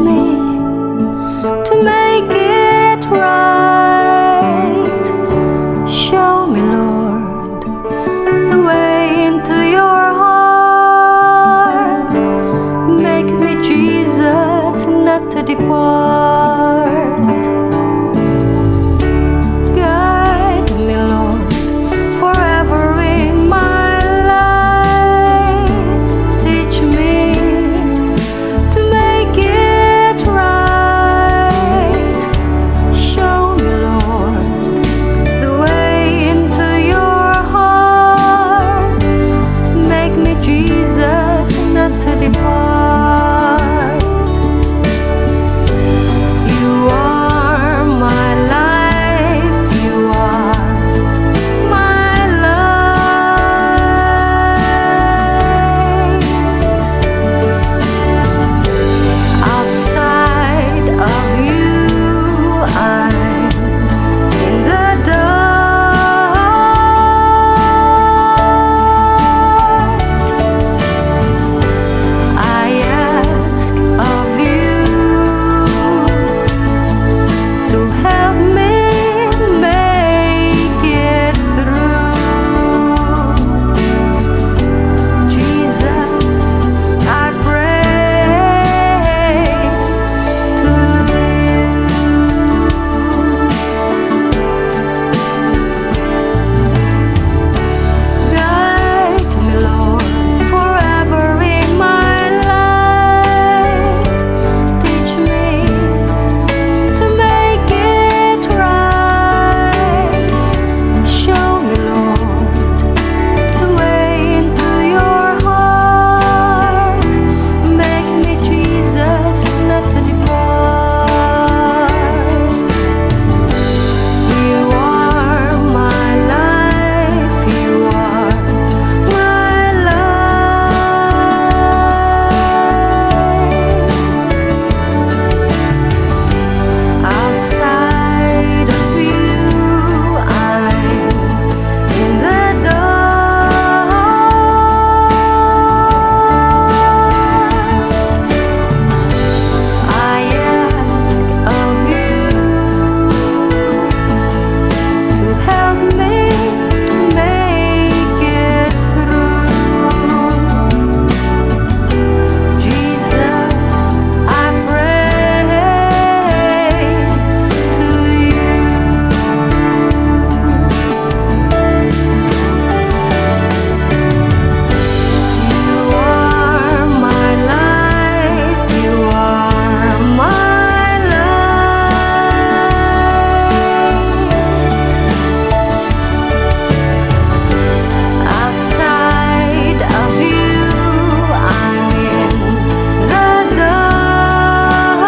Me to make it right. Show me, Lord, the way into your heart. Make me, Jesus, not to depart. Guide me, Lord, forever in my life. Teach me to make it right. Show me, Lord, the way into your heart. Make me, Jesus, not to depart. You are my life, you are my life. Outside of you, I'm in the dark. I ask of you to help me make it through. Jesus, I pray to you. Guide me, Lord, forever in my life. Teach me to make it right. Show me, Lord, the way into your heart. Make me, Jesus, not to depart. You are my life, you are my life. Outside of you, I'm in the dark. I ask of you to help me make it through. Jesus, I pray to you. You are my life, you are my light. Outside of you, I'm in the dark.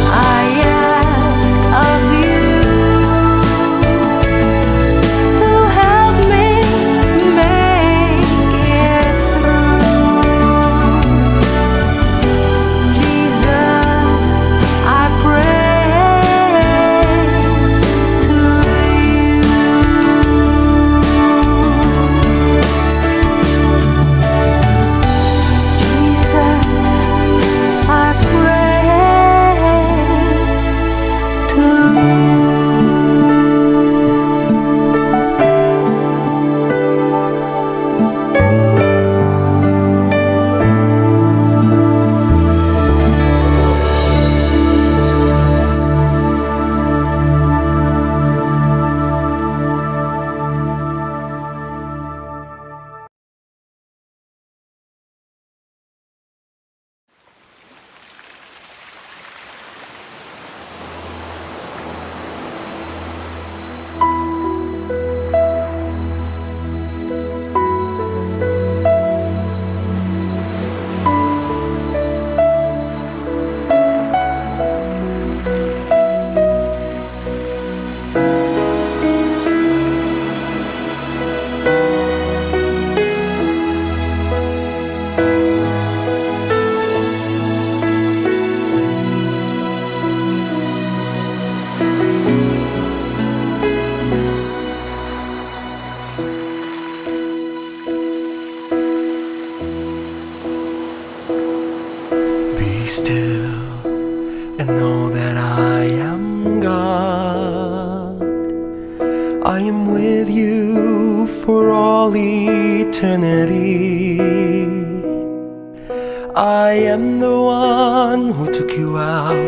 I ask of you to help me make it through. Jesus, I pray to you. Jesus, I pray to you. Still and know that I am God. I am with you for all eternity. I am the one who took you out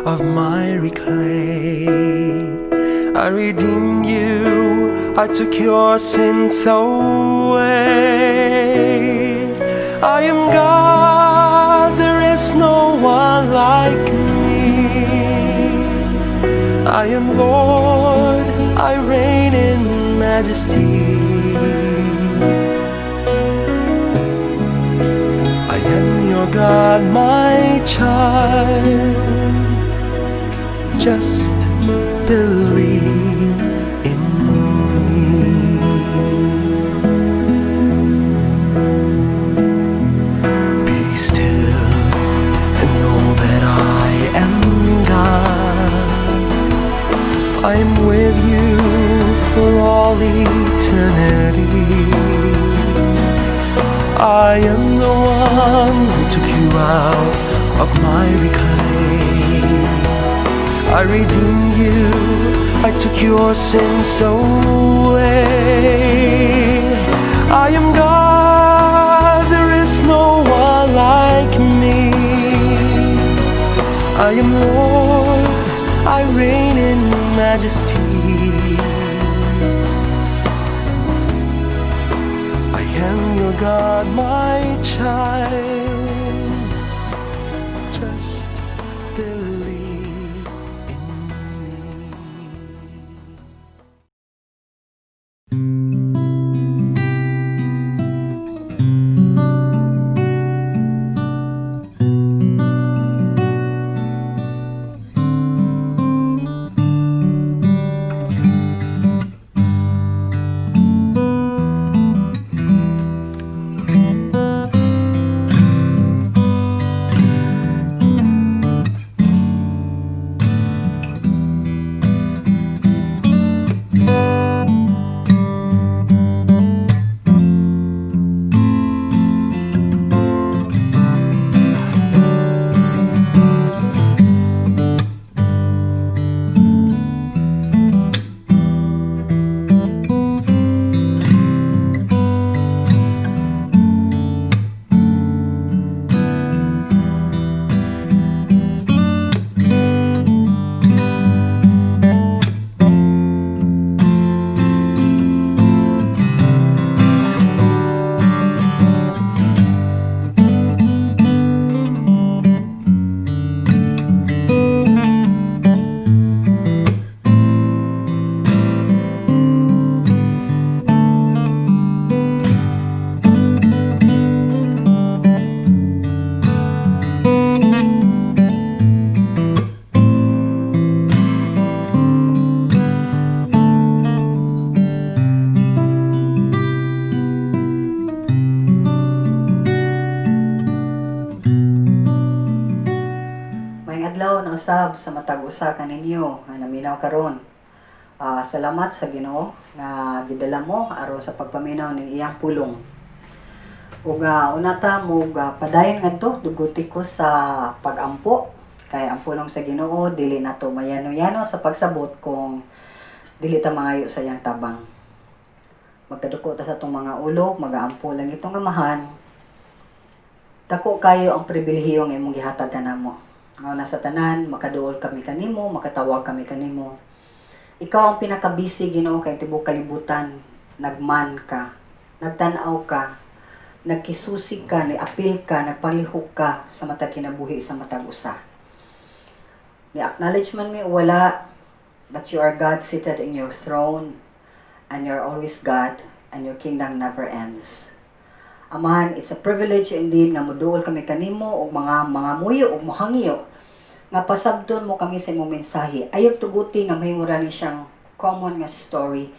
of miry clay. I redeemed you, I took your sins away. I am God, there is no one like me. I am Lord, I reign in majesty. I am your God, my child. Just believe in me. Be still and know that I am God. I am with you for all eternity. I am the one who took you out of miry clay. I redeemed you, I took your sins away. I am God, there is no one like me. I am Lord, I reign in majesty. I am your God, my child. Just believe in me. Maayong adlaw na usab sa matag usa kaninyo nga naminaw karon. Salamat sa Ginoo nga gidala mo aron sa pagpaminaw ning iyang pulong. Ug una ta mo padayon ngadto duguti ko sa pagampo, kay ang pulong sa Ginoo dili nato mayano-yano sa pagsabot kung dili ta mangayo sa iyang tabang. Magkaduko ta sa atong mga ulo, magaampo lang itong Amahan. Dako kayo ang pribilehiyo nga imong gihatag kanamo. Nga una sa tanan, makaduol kami kanimo, makatawag kami kanimo. Ikaw ang pinakabisi, Ginoo, kay tibuok kalibutan, nagman ka, nagtan-aw ka, nagkisusi ka, niapil ka, nagpalihok ka sa matag kinabuhi sa matag usa. Ni-acknowledge man mi o wala, but you are God seated in your throne, and you're always God, and your kingdom never ends. Amahan, it's a privilege indeed nga moduol kami kanimo og mga muyo og mohangyo nga pasabton mo kami sa imong mensahe. Ayaw tuguti nga mahimo ra ni siyang common nga story.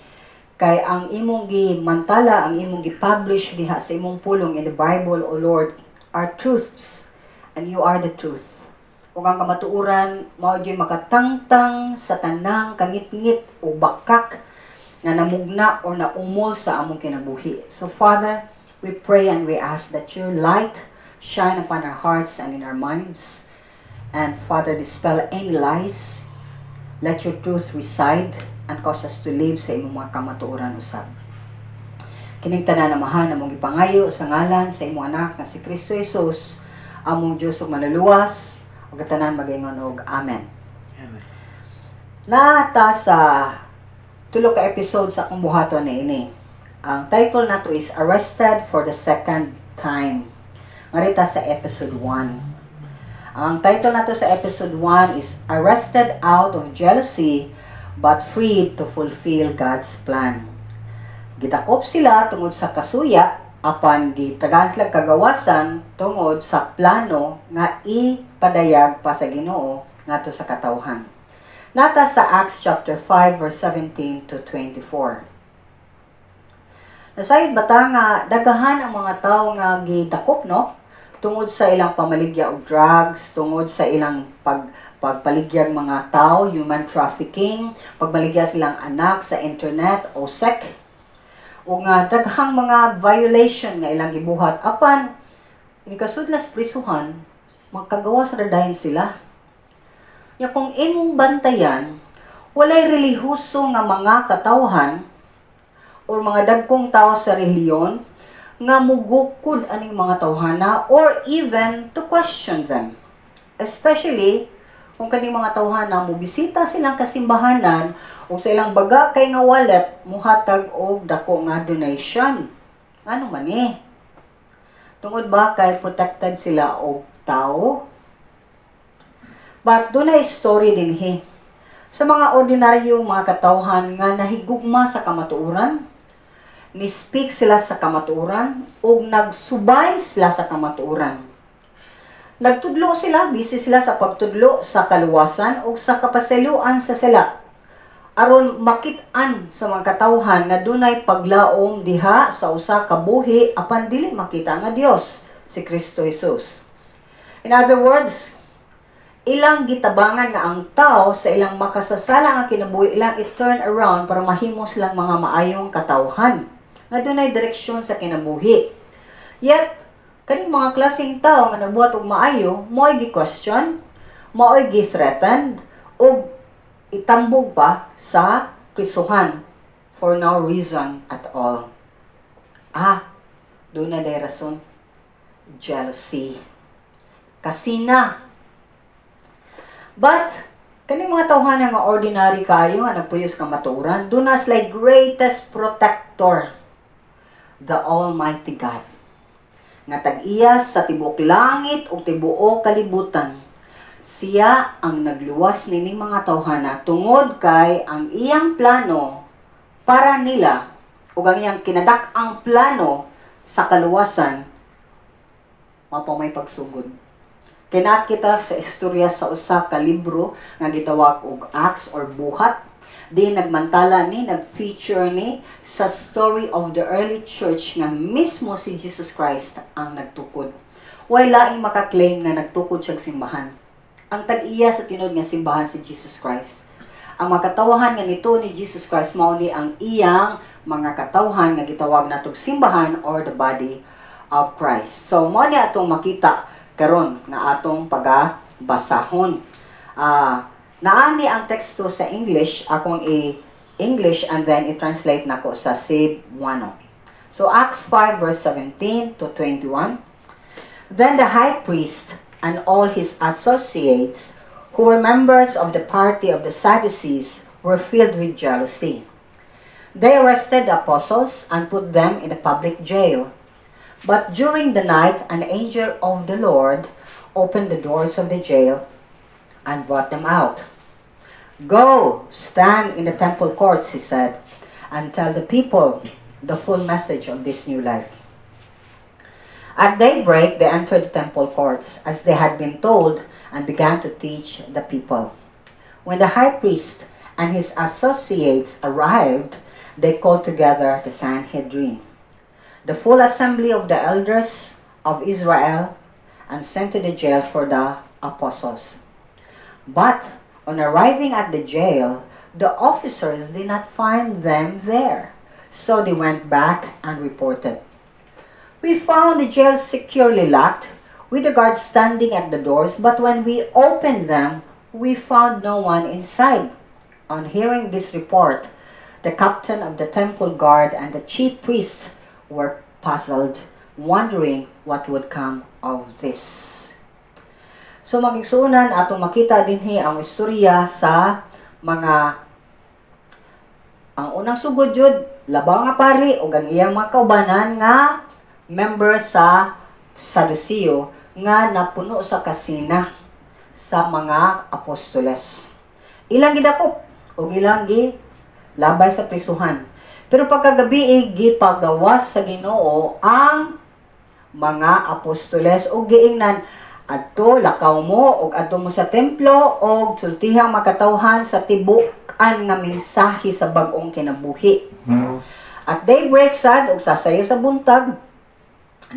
Kay ang imong gimantala, ang imong gi-publish diha sa imong pulong in the Bible, O Lord, are truths, and you are the truth. Ug ang kamatuoran mao gyud makatangtang sa tanang kangitngit o bakak nga namugna o naumol sa among kinabuhi. So Father, we pray and we ask that your light shine upon our hearts and in our minds. And Father, dispel any lies. Let your truth reside and cause us to live sa imong mga kamatuoran usab. Kining tanan, Amahan, among gipangayo sa ngalan sa imong Anak nga si Kristo Jesus, among Dios ug Manluluwas, ug tanan magaingon og Amen. Amen. Naa ta sa tulo ka episode sa akong buhaton na ini. Ang title nato is Arrested for the Second Time. Ngari ta sa episode 1. Ang title nato sa episode 1 is Arrested Out of Jealousy but Freed to Fulfill God's Plan. Gidakop sila tungod sa kasuya apan gitagaan sila kagawasan tungod sa plano nga ipadayag pa sa Ginoo ngadto sa katawhan. Naa ta sa Acts chapter 5 verse 17 to 24. Nasayod ba ta nga daghan ang mga tawo nga gidakop, no? Tungod sa ilang pamaligya og drugs, tungod sa ilang pagpaligyag mga tao, human trafficking, pagbaligya silang anak sa internet, OSEC, o nga daghang mga violation nga ilang gibuhat apan inikasudlas prisuhan, magkagawas ra dayon sila. Ya kung imong bantayan, walay relihiyoso nga mga katawhan or mga dagkong tao sa relihiyon nga mugukod aning mga tawhana or even to question them. Especially kung kaning mga tawhana mobisita silang kasimbahanan o sa ilang baga kay nga wallet muhatag og dako nga donation. Ano man ni? Tungod ba kay protected sila og tao? But dunay story dinhi sa mga ordinaryong mga katawhan nga nahigugma sa kamatuoran, ni-speak sila sa kamatuoran ug nagsubay sila sa kamatuoran. Nagtudlo sila, busy sila sa pagtudlo sa kaluwasan ug sa kapasayloan sa sala, aron makit-an sa mga katawhan nga dunay paglaom diha sa usa ka buhi apan dili makita nga Dios, si Kristo Jesus. In other words, ilang gitabangan nga ang tao sa ilang makasasala nga kinabuhi ilang i-turn around para mahimo silang mga maayong katawhan nga dunay direksyon sa kinabuhi. Yet, kaning mga klaseng tao nga nagbuhat og maayo, mo'y gi-question, mao'y gi-threatened, ug itambog pa sa prisuhan for no reason at all. Ah, duna day rason. Jealousy. Kasina. But, kaning mga tawhana nga ordinary kayo nga nagpuyo sa kamatuoran, duna sila greatest protector, the Almighty God, nga tag-iya sa tibuok langit ug tibuok kalibutan. Siya ang nagluwas nining mga tawhana tungod kay ang iyang plano para nila ug ang iyang kinadak-ang plano sa kaluwasan mao pa may pagsugod. Kinaat kita sa istorya sa usa ka libro nga gitawag og Acts or Buhat. Di nagmantala ni, nag-feature ni sa story of the early church nga mismo si Jesus Christ ang nagtukod. Way laing makaklaim nga nagtukod siya simbahan. Ang tag-iya sa tinuod nga simbahan si Jesus Christ. Ang mga katawhan nga nito ni Jesus Christ mao ni ang iyang mga katawhan nga gitawag natog simbahan or the body of Christ. So mao ni atong makita karon nga atong pagabasahon. Naani ang teksto sa English, akong i-English and then i-translate nako sa Cebuano. So Acts 5 verse 17 to 21. Then the high priest and all his associates, who were members of the party of the Sadducees, were filled with jealousy. They arrested the apostles and put them in the public jail. But during the night, an angel of the Lord opened the doors of the jail and brought them out. "Go, stand in the temple courts," he said, "and tell the people the full message of this new life." At daybreak, they entered the temple courts, as they had been told, and began to teach the people. When the high priest and his associates arrived, they called together the Sanhedrin, the full assembly of the elders of Israel, and sent to the jail for the apostles. But on arriving at the jail, the officers did not find them there. So they went back and reported, "We found the jail securely locked with the guards standing at the doors, but when we opened them, we found no one inside." On hearing this report, the captain of the temple guard and the chief priests were puzzled, wondering what would come of this. So mga igsuonan, atong makita dinhi ang istorya sa mga ang unang sugod jud, labaw nga pari ug ang iyang mga kaubanan nga member sa Saduceo nga napuno sa kasina sa mga apostoles. Ilang gidakop ug ilang gi labay sa prisuhan. Pero pagkagabi, gipagawas sa Ginoo ang mga apostoles ug giingnan, "Adto, lakaw mo ug adto mo sa templo og sultihang makatawhan sa tibuok-an nga mensahe sa bag-ong kinabuhi." At daybreak sad ug sasayo sa buntag,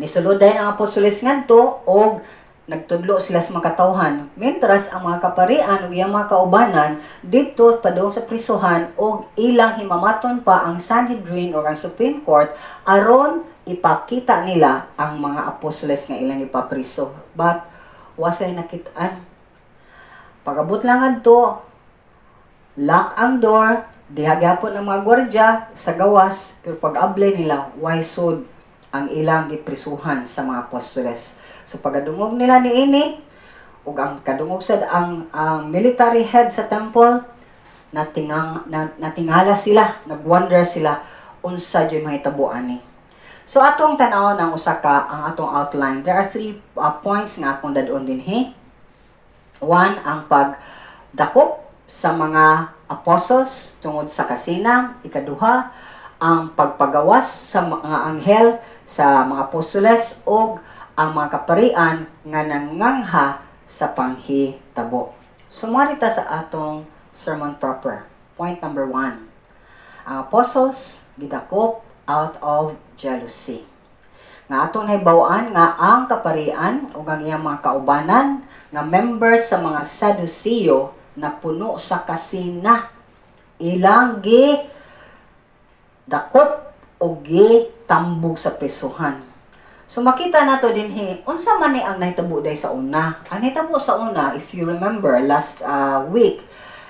nisulod dayon ang apostoles ngadto og nagtudlo sila sa mga katawhan. Mientras ang mga kaparian ug iyang mga kaubanan didto padung sa prisuhan og ilang himamaton pa ang Sanhedrin or ang Supreme Court aron ipakita nila ang mga apostoles nga ilang ipapriso. But wasay nakitaan. Pagabot lang adto, lock ang door, diha gyapon ang mga gwardiya sa gawas, pero pag abli nila, way sud ang ilang giprisuhan sa mga apostoles. So pagkadungog nila niini, ug ang kadungog sad ang military head sa temple, natingala sila, nagwonder sila unsa jud mahitabo ani. So atong tan-awon ang usa ka ang atong outline. There are three points nga akong dad-on dinhi. One, ang pagdakop sa mga apostles tungod sa kasina. Ikaduha, ang pagpagawas sa mga anghel sa mga apostoles ug ang mga kaparian nga nangangha sa panghitabo. Sumari ta sa atong sermon proper. Point number 1. Ang apostles gidakop out of jealousy. Nga atong nahibaw-an nga ang kaparian ug ang iyang mga kaubanan nga members sa mga Saduceo na puno sa kasina, ilang gi dakop o gitambog sa prisuhan. So makita nato dinhi unsa man ni ang nahitabo day sa una. Ang nahitabo sa una, if you remember last week,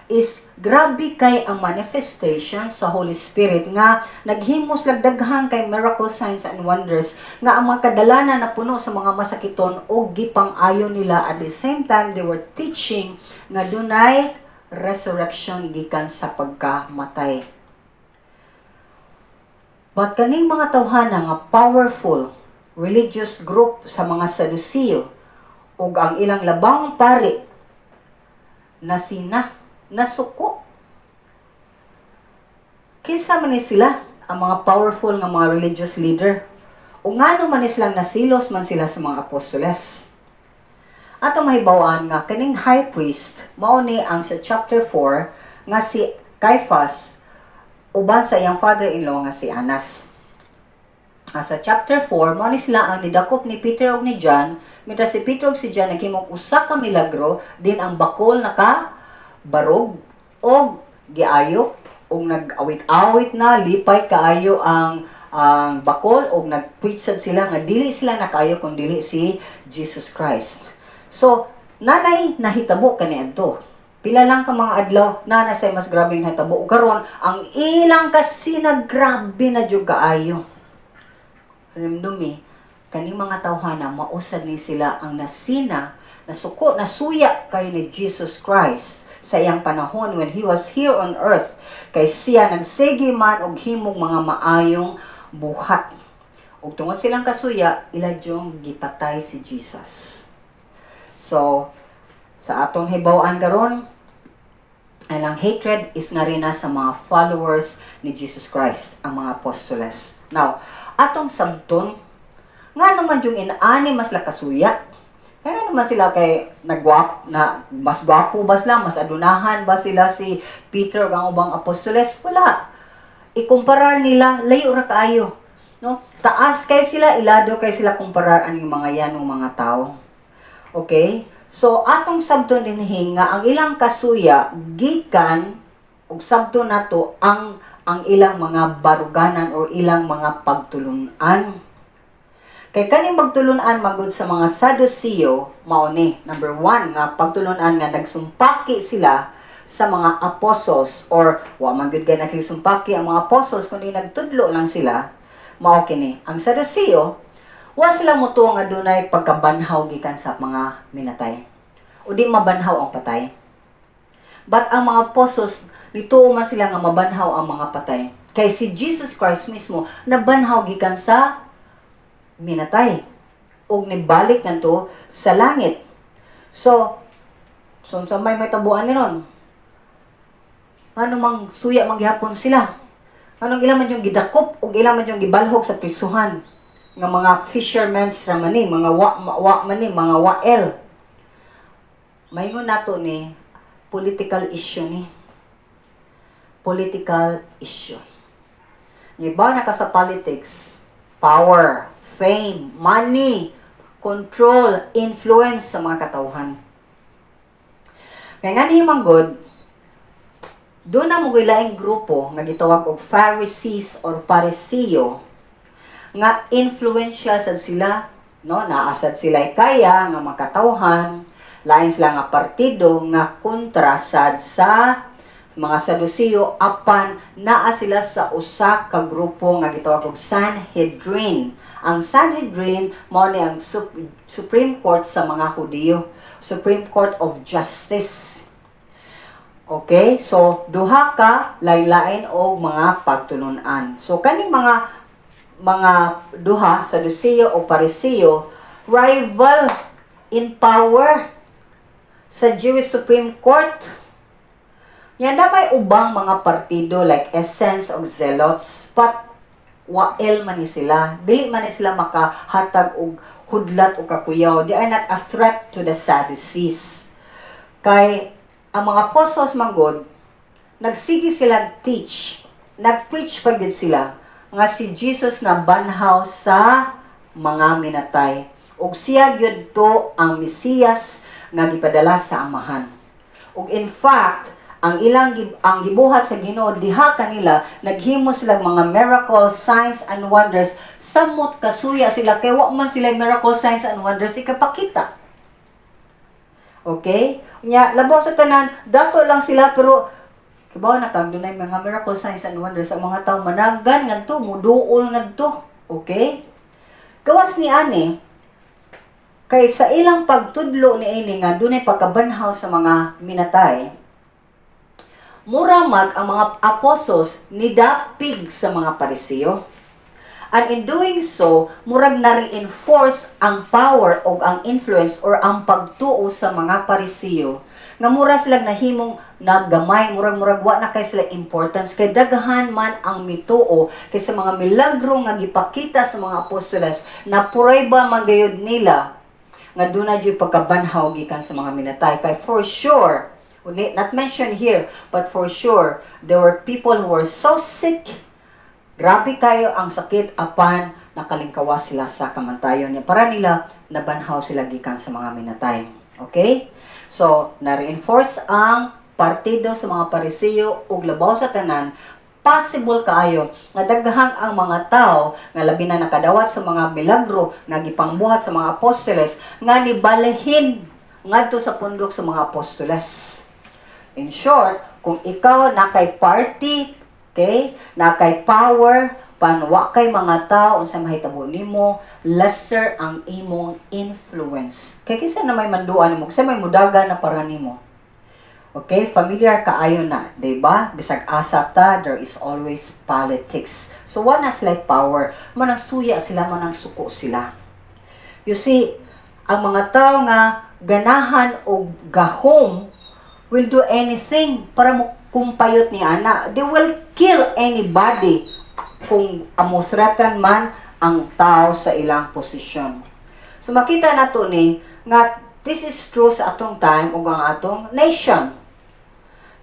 is grabe kay ang manifestation sa Holy Spirit nga naghimos lag daghan kay miracle, signs and wonders nga ang mga kadalanan na puno sa mga masakiton og gipang-ayo nila. At the same time, they were teaching nga dunay resurrection gikan sa pagkamatay. But kaning mga tawhana nga powerful religious group sa mga Saduceo ug ang ilang labang pari nasina, nasuko. Kinsa man ni sila ang mga powerful nga mga religious leader? O ngano man ni silang nasilos man sila sa mga apostoles? Ato mahibaw-an nga kaning high priest mao ni ang sa chapter 4 nga si Caiaphas uban sa iyang father-in-law nga si Anas. Sa chapter 4, mao ni sila ang nidakop ni Peter ug ni John, mientras si Peter ug si John naghimong usa ka milagro din ang bakol naka barog og giayo og nag-awit-awit na, lipay kaayo ang bakol og nag-preach sad sila nga dili sila nakayo kung dili si Jesus Christ. So, nanay nahitabo kaniadto. Pila lang ka mga adlaw, na say mas grabeng nahitabo. Ug karon ang ilang kasina grabe na jud kaayo. Hinumdumi, kaning mga tawhana mausad ni sila ang nasina, nasuko, nasuya kay ni Jesus Christ sa iyang panahon when He was here on earth. Kay siya nagsige man og himog mga maayong buhat. Ug tungod silang kasuya, ila jung gipatay si Jesus. So, sa atong hibaw-an karon, ang hatred is nga rin na sa mga followers ni Jesus Christ, ang mga apostoles. Now, atong sabton, nga naman yung inaani mas lakasuya. Kaya naman sila kay nagwap na mas gwapo ba sila, mas adunahan ba sila si Peter ug ang ubang apostoles? Wala. Ikumparar nila, layo ra kaayo. No? Taas kay sila, ilado kay sila kumparar aning mga yanong mga tao. Okay? So atong sabton dinhi nga ang ilang kasuya gikan ug sabton nato ang ilang mga baruganan or ilang mga pagtulunan. Kay kaning pagtulunan magud sa mga Saduceo, mao ni number one nga pagtulunan nga nagsumpaki sila sa mga apostles, or wa man gyud kay nagsumpaki ang mga apostles kundi nagtudlo lang sila, mao kini: ang Saduceo, wa sila motuo nga dunay pagkabanhaw gikan sa mga minatay o di mabanhaw ang patay. But ang mga apostles, nituo man sila nga mabanhaw ang mga patay. Kay si Jesus Christ mismo nabanhaw gikan sa minatay ug nibalik ngadto sa langit. So unsa may tabuan ni ron? Ngano mang suya man gihapon sila? Nganong ila man yung gidakop ug ila man yung gibalhog sa prisuhan? Nga mga fishermen ra man ni, mga wa man ni, mga wael. Maingon nato ni, political issue ni. Political issue. Iba na ka sa politics, power, fame, money, control, influence sa mga katawhan. Kaya nga ni manggod, duna man laing grupo nga gitawag og Pharisees or Pariseo nga influential sad sila, no? Naa sad sila kaya nga makatawhan, lain sila nga partido nga kontra sad sa mga Saduceo, apan naa sila sa usa ka grupo nga gitawag og Sanhedrin. Ang Sanhedrin mao ni ang Supreme Court sa mga Hudiyo, Supreme Court of Justice. Okay? So duha ka lain-lain og mga pagtulunan. So kaning mga duha, Saduceo o Pariseo, rival in power sa Jewish Supreme Court. Yan na may ubang mga partido like Essenes o Zealots, but wael man ni sila. Dili man ni sila makahatag og hudlat o kakuyaw. They are not a threat to the Sadducees. Kay ang mga apostles manggod, nagsige sila teach, nag-preach pa gyud sila nga si Jesus na banhaw sa mga minatay. Ug siya gyud to ang Mesiyas nga gipadala sa Amahan. Ug in fact, ang gibuhat sa Ginoo diha kanila, naghimo sila mga miracles, signs and wonders. Samot kasuya sila kay wa man sila miracle, signs and wonders ikapakita. Okay? Nya labaw sa tanan, dato lang sila, pero kibaw na kag dunay mga miracle, signs and wonders, ang mga tao managan ngadto, muduol ngadto. Okay? Gawas ni ani, kay sa ilang pagtudlo ni ini nga dunay pagkabanhaw sa mga minatay, mura mag ang mga apostles nidapig sa mga Pariseo. And in doing so, murag na-reinforce ang power o ang influence or ang pagtuo sa mga Pariseo. Nga mura sila nahimong naggamay, murag-murag wa na kay sila importance kay daghan man ang mituo kay sa mga milagro nga gipakita sa mga apostoles na prueba man gayud nila nga duna jud pagkabanhaw gikan sa mga minatay. Kay for sure, not mentioned here, but for sure there were people who were so sick. Grabe kayo ang sakit, apan nakalingkawa sila sa kamantayon niya. Para nila nabanhaw sila gikan sa mga minatay. Okay? So, na-reinforce ang partido sa mga Pariseo ug labaw sa tanan, possible kaayo nga daghang ang mga tao nga labi na nakadawat sa mga milagro nga gipangbuhat sa mga apostoles nga nibalhin ngadto sa pundok sa mga apostoles. In short, kung ikaw na kay party, okay, na kay power, panwa kay mga tao, unsa mahitabo nimo, lesser ang imong influence. Kay kinsa na may manduan nimo, kinsa may mudagan na para nimo? Okay, familiar kaayo na, 'di ba? Bisag asa ta, there is always politics. So wa na sila power, manang suya sila, manang suko sila. You see, ang mga tao nga ganahan og gahom will do anything para mo kumpayot ni ana. They will kill anybody kung amo threaten man ang tao sa ilang posisyon. So makita nato ni nga this is true sa atong time ug ang atong nation.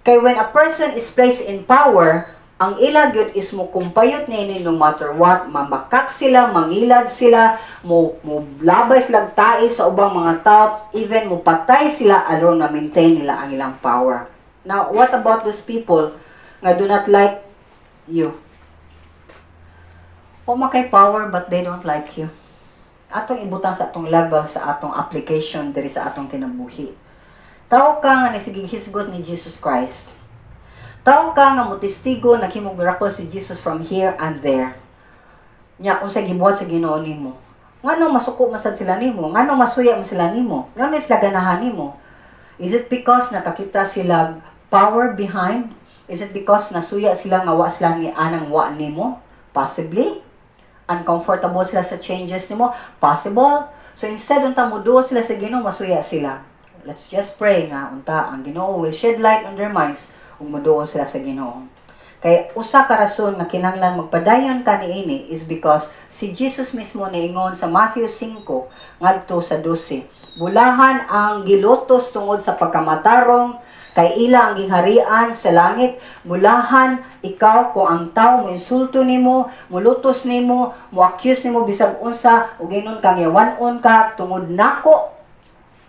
Kay when a person is placed in power, ang ila gyud is mo kumpayot nini no matter what, mamakak sila, mangilad sila, mo labay sila tae sa ubang mga tao, even mo patay sila aron na maintain nila ang ilang power. Now, what about those people nga do not like you? O makay power but they don't like you. Atong ibutang sa atong level, sa atong application diri sa atong kinabuhi. Tao ka nga nisigig hisgot ni Jesus Christ. Tao ka nga motestigo, naghimong miracle si Jesus from here and there. Nya unsay gibuhat sa Ginoo nimo? Ngano masuko man sad sila nimo? Ngano masuya man sila nimo? Ngano sila ganahan nimo? Is it because nakakita sila power behind? Is it because nasuya sila nga wa sila ni anang wa nimo? Possibly. Uncomfortable sila sa changes nimo? Possible. So instead unta mo duol sila sa Ginoo, masuya sila. Let's just pray nga unta ang Ginoo will shed light on their minds ug moduol sila sa Ginoo. Kay usa ka rason nga kinahanglan magpadayon ka niini is because si Jesus mismo niingon sa Matthew 5 ngadto sa 12. "Bulahan ang gilutos tungod sa pagkamatarong, kay ila ang gingharian sa langit. Bulahan ikaw kung ang tao mo insulto nimo, mulutos nimo, mo accuse nimo bisag unsa ug ingon kang yawan-on ka tungod nako.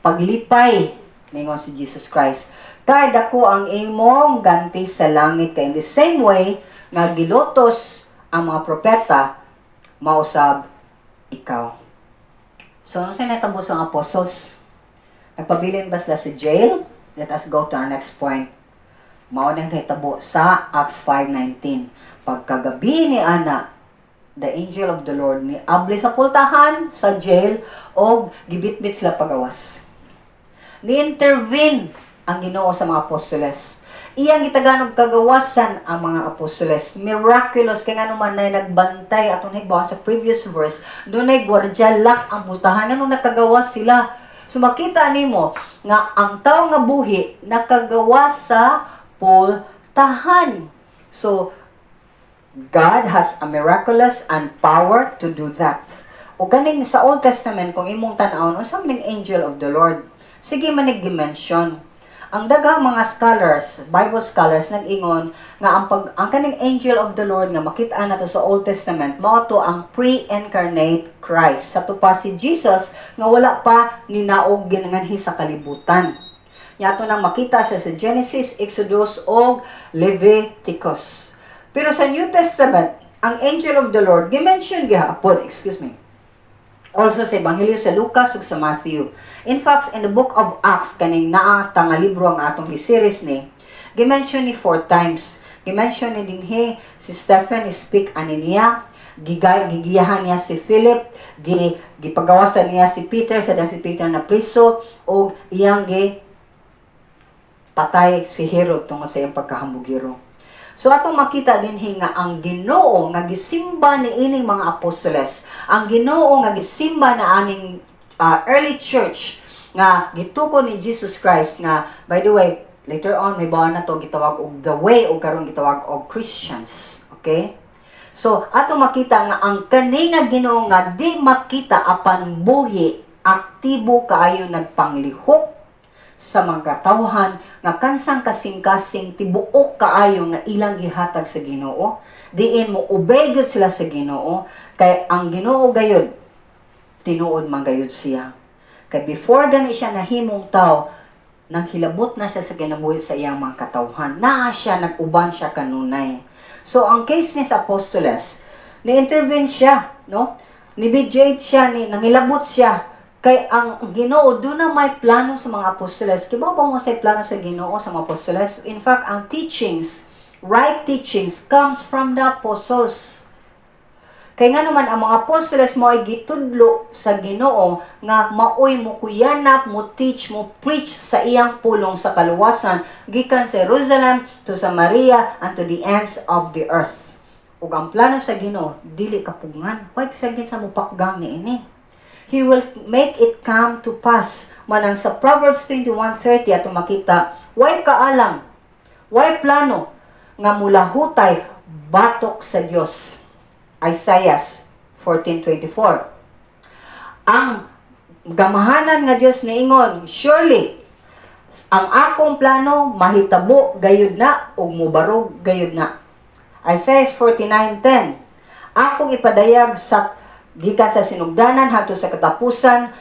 Paglipay," ningon si Jesus Christ, "kay dako ang imong ganti sa langit, kay in the same way nga gilutos ang mga propeta, mausab ikaw." So, ano sa natabo sa mga apostles? Nagpabilin ba sila sa jail? Let us go to our next point. Mao nang nahitabo sa Acts 5:19. Pagkagabi ni ana, the angel of the Lord ni abli sa pultahan sa jail og gibitbit sila pagawas. Ni-intervene ang Ginoo sa mga apostoles. Iyang gitagan og kagawasan ang mga apostoles. Miraculous kay ngano man nay nagbantay, atong higbaw sa previous verse, dunay gwardiya, lock ang pultahan, nganong nakagawas sila? So makita nimo nga ang tao nga buhi nakagawas sa pultahan. So God has a miraculous and power to do that. O ganing sa Old Testament, kung imong tan-awon, unsa man ning angel of the Lord? Sige man mention. Ang daghang mga scholars, Bible scholars, nag-ingon nga ang kaning angel of the Lord nga makita nato sa Old Testament mao to ang pre-incarnate Christ. Sa pa si Jesus nga wala pa ninaog, ginanganhi sa kalibutan. Nya ato nang makita siya sa Genesis, Exodus ug Leviticus. Pero sa New Testament, ang angel of the Lord gi-mention gihapon, excuse me, also sa Ebanghelyo sa Lucas ug sa Matthew. In fact, in the book of Acts, kaning naa ta nga libro ang atong gi-series ni, gi-mention ni four times. Gi-mention ni dinhi si Stephen speak ani niya, gigay gigiyahan niya si Philip, gipagawasan niya si Peter sa si Peter na priso ug iyang gi patay si Herod tungod sa iyang pagkahambugiro. So atong makita dinhi nga ang Ginoo nga gisimba ni ining mga apostoles, ang Ginoo nga gisimba na aning early church nga gituko ni Jesus Christ, nga by the way, later on may bawa na to gitawag og The Way o karon gitawag og Christians. Okay? So ato makita nga ang kani nga Ginoo nga di makita apan buhi, aktibo kaayo, nagpanglihok sa mga katawhan nga kansang kasing-kasing tibuok kaayo nga ilang gihatag sa Ginoo, diin mo obey gyud sila sa Ginoo, kay ang Ginoo gayud, tinuod man gayud siya, kay before gani siya nahimong tao, nang hilabot na siya sa kinabuhi sa iyang mga katawhan, naa siya, nag-uban siya kanunay. So ang case ni sa apostoles, ni-intervene siya, no, ni mediate siya, ni nangilabot siya, kay ang Ginoo duna may plano sa mga apostoles. Kibaw ba mo sa plano sa Ginoo sa mga apostoles? In fact, ang teachings, right teachings comes from the apostles. Kay nga naman ang mga apostoles mo ay gitudlo sa Ginoo nga maoy mo kuyanap, mo teach, mo preach sa iyang pulong sa kaluwasan gikan sa Jerusalem to Samaria and to the ends of the earth. Ug ang plano sa Ginoo dili kapugngan. Way bisag sa mopakgang niini. He will make it come to pass. Manang sa Proverbs 21:30 ato makita, way kaalam, way plano nga mulahutay batok sa Dios. Isaiah 14:24. Ang gamahanan nga Dios niingon, "Surely ang akong plano mahitabo gayud na ug mubarog gayud na." Isaiah 49:10. "Akong ipadayag sa gikan sa sinugdanan hantud sa katapusan,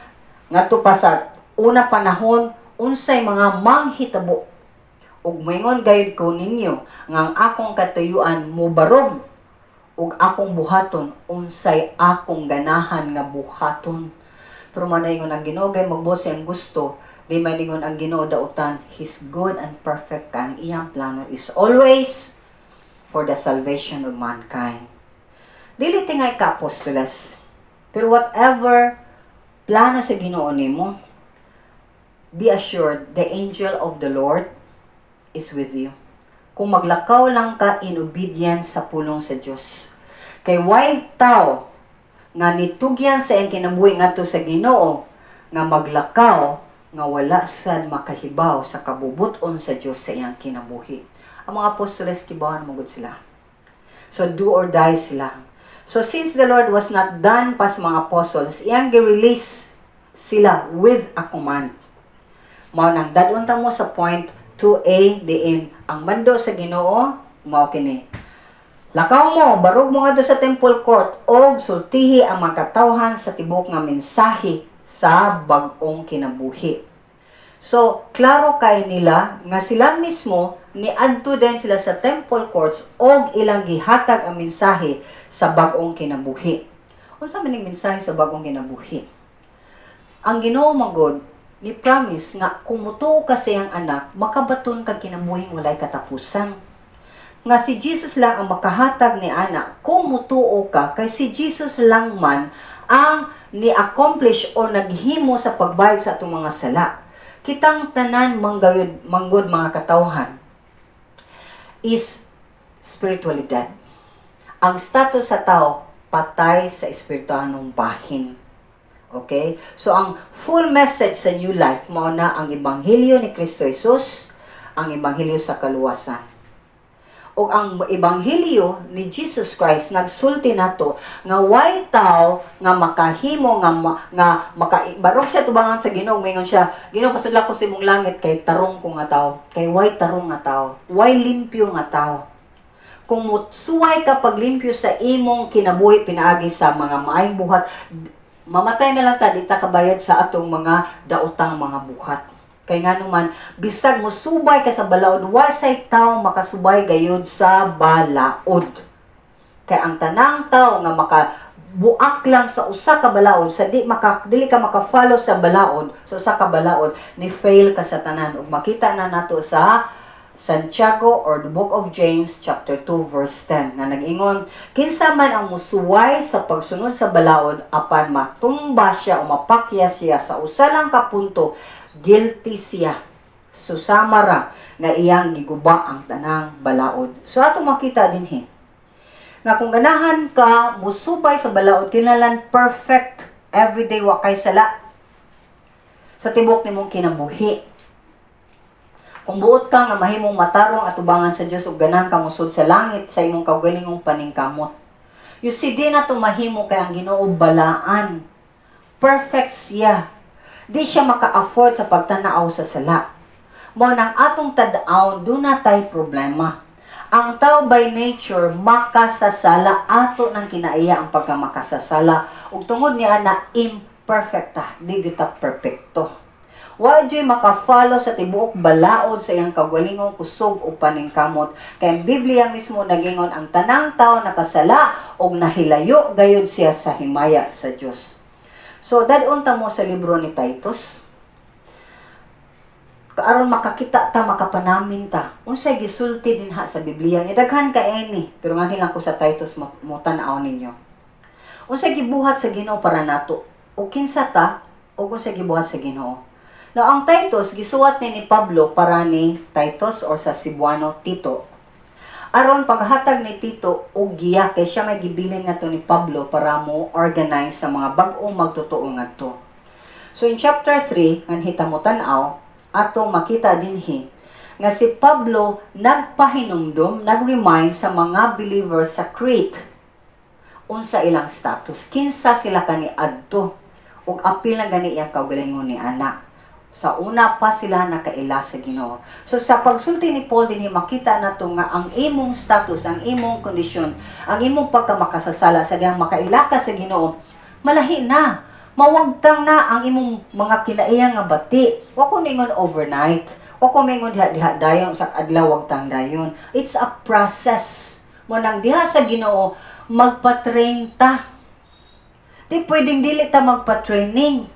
ngadto pa sa una panahon, unsay mga manghitabo. Ug moingon gayud ko ninyo nga ang akong katuyuan mubarog Ug akong buhaton unsay akong ganahan nga buhaton. Pero man ingon ang Ginoo kay magbuhat sa iyang gusto, di man ingon ang Ginoo dautan. He's good and perfect. Ang iyang plano is always for the salvation of mankind. Dili tingay ka apostoles. Pero whatever plano sa Ginoo nimo, be assured the angel of the Lord is with you. Kung maglakaw lang ka in obedience sa pulong sa Dios. Kay way tao nga nitugyan sa iyang kinabuhi ngadto sa Ginoo nga maglakaw nga wala sad makahibaw sa kabubuton sa Dios sa iyang kinabuhi. Ang mga apostoles, kibawan mo gud sila. So do or die sila. So since the Lord was not done pa sa mga apostles, iyang gi-release sila with a command. Mao nang dad-on ta mo sa point 2a diin ang mando sa Ginoo mao kini. "Lakaw mo, barog mo ngadto sa temple court og sultihi ang mga katawhan sa tibuok nga mensahe sa bag-ong kinabuhi." So, klaro kay nila nga sila mismo niadto din sila sa temple courts og ilang gihatag ang mensahe sa bag-ong kinabuhi. Unsa man ning mensahe sa bag-ong kinabuhi? Ang Ginoo magod ni promise nga kung mutuo ka sa iyang anak, makabaton kag kinabuhing walay katapusan. Nga si Jesus lang ang makahatag ni ana kung mutuo ka, kay si Jesus lang man ang ni-accomplish o naghimo sa pagbayad sa atong mga sala. Kitang tanan manggayod manggod mga katawhan is spiritually dead. Ang status sa tao, patay sa espirituanong bahin. Okay? So ang full message sa new life mao na ang ebanghelyo ni Kristo Jesus, ang ebanghelyo sa kaluwasan. O ang ebanghelyo ni Jesus Christ nagsulti nato nga way tao nga makahimo nga nga maka barog siya tubangan sa Ginoo, moingon siya, "Ginoo, pasudla ko sa imong langit kay tarong ko nga tao," kay way tarong nga tao, way limpyo nga tao. Kung mutsuway ka paglimpyo sa imong kinabuhi pinaagi sa mga maayong buhat, mamatay na lang ta, di ta kabayad sa atong mga daotang mga buhat. Kay ngano man, bisag musubay ka sa balaod, wasay tao makasubay gayud sa balaod. Kay ang tanang tao nga maka buak lang sa usa ka balaod, sa di maka dili ka maka-follow sa balaod, sa usa ka balaod, ni fail ka sa tanan. Ug makita na nato sa Santiago or the Book of James chapter 2 verse 10 nga nag-ingon, "Kinsa man ang musuway sa pagsunod sa balaod apan matumba siya o mapakya siya sa usa lang ka punto, guilty siya." Susama ra nga iyang giguba ang tanang balaod. So ato makita dinhi nga kung ganahan ka musubay sa balaod, kinahanglan perfect everyday, wa kay sala sa tibok nimong kinabuhi. Kung buot ka nga mahimong matarong atubangan sa Dios ug ganahan ka musud sa langit sa imong kaugalingong paningkamot. You see, di na to mahimo kay ang Ginoo balaan. Perfect siya. Di siya maka-afford sa pagtanaw sa sala. Mao nang atong tad-aw, duna tay problema. Ang tao by nature makasasala, ato nang kinaiya ang pagkamakasasala ug tungod niya na imperfect ta, di gyud ta perpekto. Wa juy maka-follow sa tibuok balaod sa iyang kaugalingong kusog o paningkamot. Kay ang Biblia mismo nagingon, ang tanang tao nakasala og nahilayo gayud siya sa himaya sa Dios. So dad-on ta mo sa libro ni Titus. Aron makakita ta, makapanamin ta unsay gisulti dinha sa Biblia. Ni daghan ka ini, pero nganhi lang ko sa Titus mo tan-aw ninyo. Unsay gibuhat sa Ginoo para nato? O kinsa ta o unsay gibuhat sa Ginoo? Now, ang Titus, gisuwat ni Pablo para ni Titus or sa Cebuano, Tito. Aron paghatag ni Tito og giya kay siya may gibilin ngadto ni Pablo para mo organize sa mga bag-o magtotoo ngadto. So in chapter 3, nganhi ta mo tan-aw, atong makita dinhi nga si Pablo nagpahinumdum, nag-remind sa mga believers sa Crete unsa ilang status, kinsa sila kaniadto ug apil na gani iyang kaugalingon ni ana. Sa una pa sila nakaila sa Ginoo. So sa pagsulti ni Paul dinhi, makita nato nga ang imong status, ang imong kondisyon, ang imong pagkamakasasala sa dihang makaila ka sa Ginoo, malahi na. Mawagtang na ang imong mga kinaiya nga bati. Wa ko ningon overnight. Wa ko mingon diha diha dayon sa adlaw wagtang dayon. It's a process. Mo nang diha sa Ginoo, Magpa-train ta. Di pwedeng dili ta magpa-training.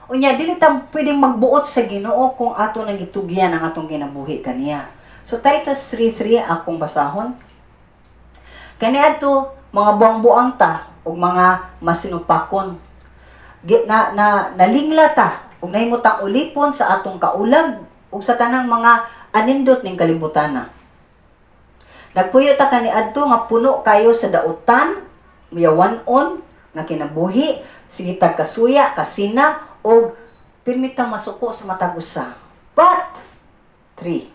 Unya, dili ta pwedeng magbuot sa Ginoo kung ato nang gitugyan ang atong kinabuhi kaniya. So Titus 3:3 akong basahon. Kaniadto mga buang-buang ta ug mga masinupakon. Na, na nalingla ta ug nahimo tang ulipon sa atong kaulag ug sa tanang mga anindot ning kalibutana. Nagpuyo ta kaniadto nga puno kayo sa dautan, muyawan-on nga kinabuhi, sige tag kasuya, kasina ug pirmi tang masuko sa matag usa. But 3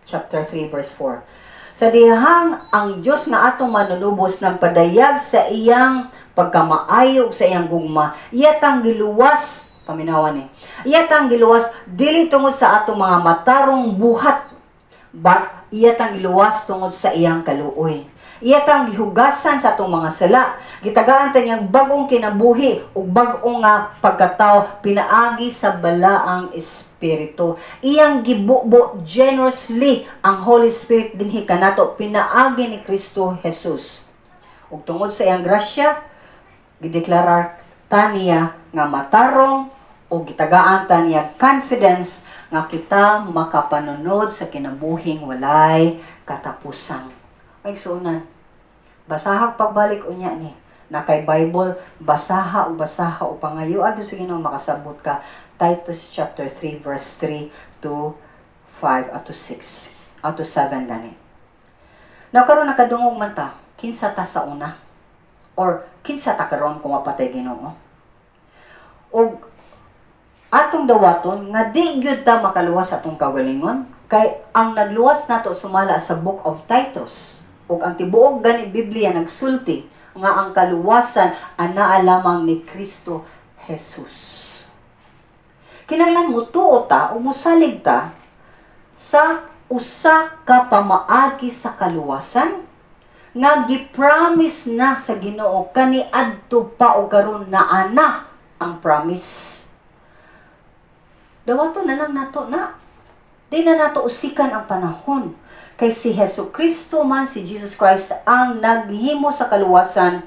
chapter 3 verse 4. Sa dihang ang Dios nga atong manunubos nagpadayag sa iyang pagkamaayo ug sa iyang gugma, iya tang giluwas, paminawan ni. Iya tang giluwas dili tungod sa atong mga matarong buhat, but iya tang giluwas tungod sa iyang kaluoy. Iya tang gihugasan sa atong mga sala. Gitagaan ta niyang bag-ong kinabuhi ug bag-ong nga pagkatao pinaagi sa Balaang Espiritu. Iyang gibubo generously ang Holy Spirit dinhi kanato pinaagi ni Kristo Jesus. Ug tungod sa iyang grasya, gideklarar ta niya nga matarong ug gitagaan ta niya confidence nga kita makapanunod sa kinabuhing walay katapusan. Ay, suunan. Basaha pagbalik unya ni. Na kay Bible, basaha o basaha o pangayo adto sa Ginoo makasabot ka. Titus chapter 3 verse 3 to 5 ato 6 ato 7 gani. Now karon nakadungog man ta, kinsa ta sa una? Or kinsa ta karon kung mapatay Ginoo? Og atong dawaton nga di gyud ta makaluwas sa atong kaugalingon kay ang nagluwas nato sumala sa Book of Titus ug ang tibuok gani Biblia nagsulti nga ang kaluwasan anaa lamang ni Kristo Jesus. Kinahanglan mutuo ta o musalig ta sa usa ka pamaagi sa kaluwasan nga gi-promise na sa Ginoo kaniadto pa o karon naa na ang promise. Dawato na lang nato na. Di na nato usikan ang panahon. Kay si Hesu Kristo man, si Jesus Christ, ang naghimo sa kaluwasan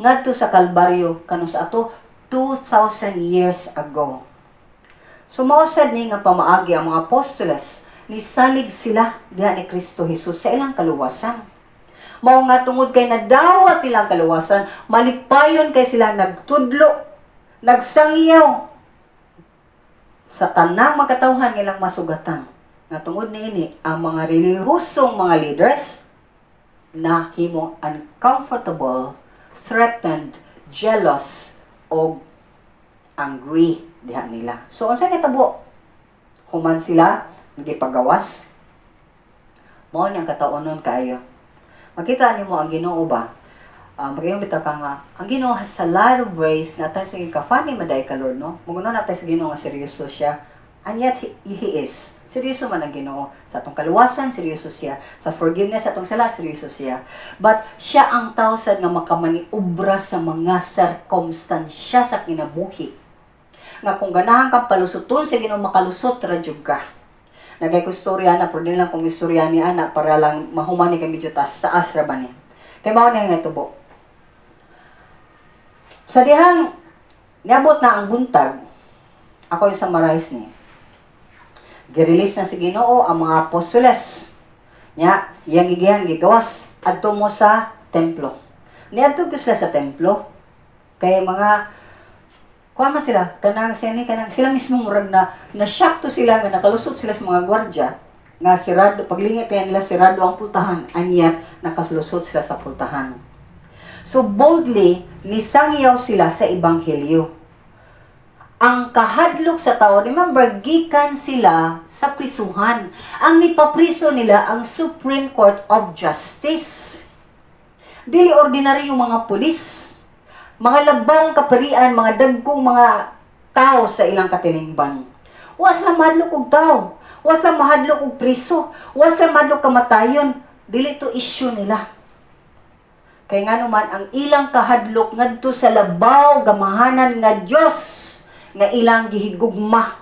ngadto sa Kalbaryo kano sa ato 2,000 years ago. So mao sad ni nga pamaagi ang mga apostoles, nisalig sila diha ni Kristo Jesus sa ilang kaluwasan. Mao nga tungod kay nadawat nilang kaluwasan, malipayon kay sila nagtudlo, nagsangyaw sa tanang makatawhan nilang masugatan. Nga tungod niini ang mga relihiyosong mga leaders na himong uncomfortable, threatened, jealous, o angry diha nila. So unsa nitabo? Human sila nagipagawas. Mao ni ang kataonon kaayo. Makita nimo ang Ginoo ba? Magayon bitaw ka nga, ang Ginoo has a lot of ways na times ka funny man diay ka, Lord, no? Muguno na tayo sa Ginoo nga seryoso siya. And yet, he is. Seryoso man ang Ginoo. Sa atong kaluwasan, seryoso siya. Sa forgiveness sa atong sala, seryoso siya. But siya ang tao sad nga makamaniobra sa mga sirkumstansya sa kinabuhi. Nga kung ganahan kang palusuton sa Ginoo, makalusot ra jud ka. Nagay ko istorya na, pero di lang kung istorya ni ana para lang mahuman ni kay medyo taas taas ra ba ni. Kay mao ni nga tubo. Sa dihang niabot na ang buntag, ako yung summarize ni. Gi-release na si Ginoo ang mga apostoles. Nya, iyang gigihan gigawas adto mo sa templo. Niadto gyud sila sa templo. Kay mga kuan man sila kanang sini kanang sila mismo murag na na shock to sila nga nakalusot sila sa mga gwardiya nga sirado paglingit kaya nila, sirado ang pultahan, and yet nakalusot sila sa pultahan. So boldly nisangyaw sila sa ebanghelyo. Ang kahadlok sa tao, remember, gikan sila sa prisuhan. Ang nipapriso nila ang Supreme Court of Justice. Dili ordinary yung mga pulis. Mga labang kaparian, mga dagkong mga tao sa ilang katilingban. Wa sila mahadlok og tao. Wa sila mahadlok og priso. Wa sila mahadlok kamatayon. Dili to issue nila. Kay nga naman ang ilang kahadlok ngadto sa labaw gamahanan nga Dios nga ilang gihigugma.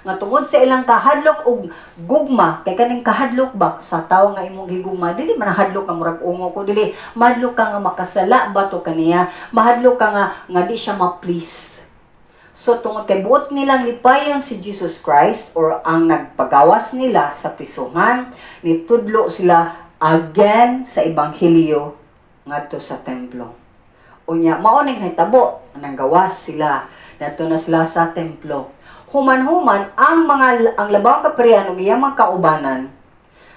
Nga tungod sa ilang kahadlok og gugma, kay kaning kahadlok ba sa tawo nga imong gigugma, dili man hadlok ka murag ungo ko, dili mahadlok ka nga makasala ba to kaniya, mahadlok ka nga di siya ma-please. So tungod kay buot nilang lipayon si Jesus Christ or ang nagpagawas nila sa prisuhan, nitudlo sila again sa ebanghelyo ngadto sa templo. Unya mao ning hitabo, nanggawas sila, nadto na sila sa templo. Human-human ang labawng kaparian ug iyang mga kaubanan